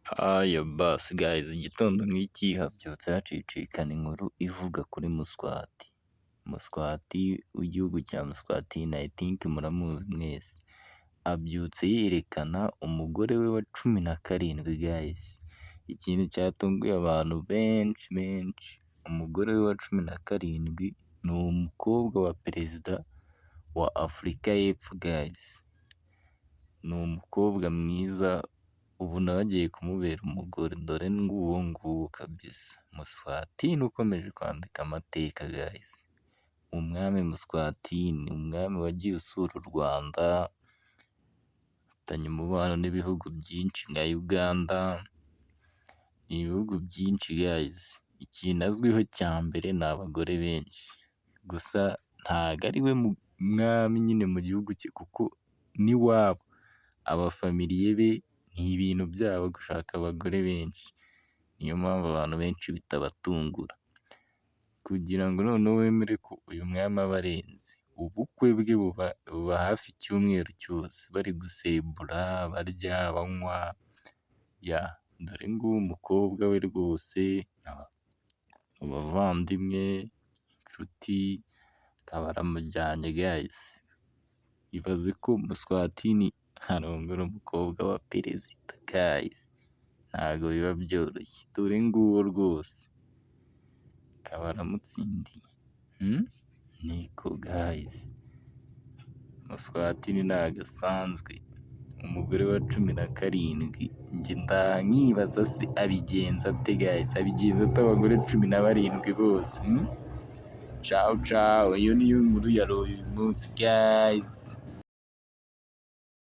Aya basi guys, igitondo nk'iki habyutse hacicikana inkuru ivuga kuri Muswati. Muswati w'igihugu cya Muswatini, I think muramuzi mwese. Abyutse yerekana umugore we wa 17 guys. Ikintu cyatunguye abantu benshi benshi, umugore we wa 17 ni umukobwa wa perezida wa Afurika y'Epfo guys. Ni umukobwa mwiza, ubu nawe agiye kumubera umugore, dore nguwo nguwo kabisa. Muswatini ukomeje kwandika amateka guys. Umwami Muswatini, umwami wagiye usura u Rwanda, afitanye umubano n'ibihugu byinshi nka Uganda, ni ibihugu byinshi guys. Ikintu azwiho cya mbere ni abagore benshi, gusa ntago ari we mwami nyine mu gihugu cye kuko n'iwabo abafamiliye be ni ibintu byabo gushaka abagore benshi, niyo mpamvu abantu benshi bitabatungura. Kugira ngo noneho wemere ko uyu mwami aba arenze, ubukwe bwe buba hafi icyumweru cyose bari guserebura, barya, banywa, ya dore nguwo umukobwa we rwose, abavandimwe, inshuti, akaba aramujyanye guys. Ibaze ko Muswatini arongora umukobwa wa perezida guys, ntago biba byoroshye, dore nguwo rwose, akaba aramutsindiye, niko guys, Muswatini ntago asanzwe, umugore wa 17, njye ndaha nkibaza se abigenza ate guys, abigenza ate abagore 17 bose? Cawu cawu, iyo niyo nkuru ya uyu munsi guys.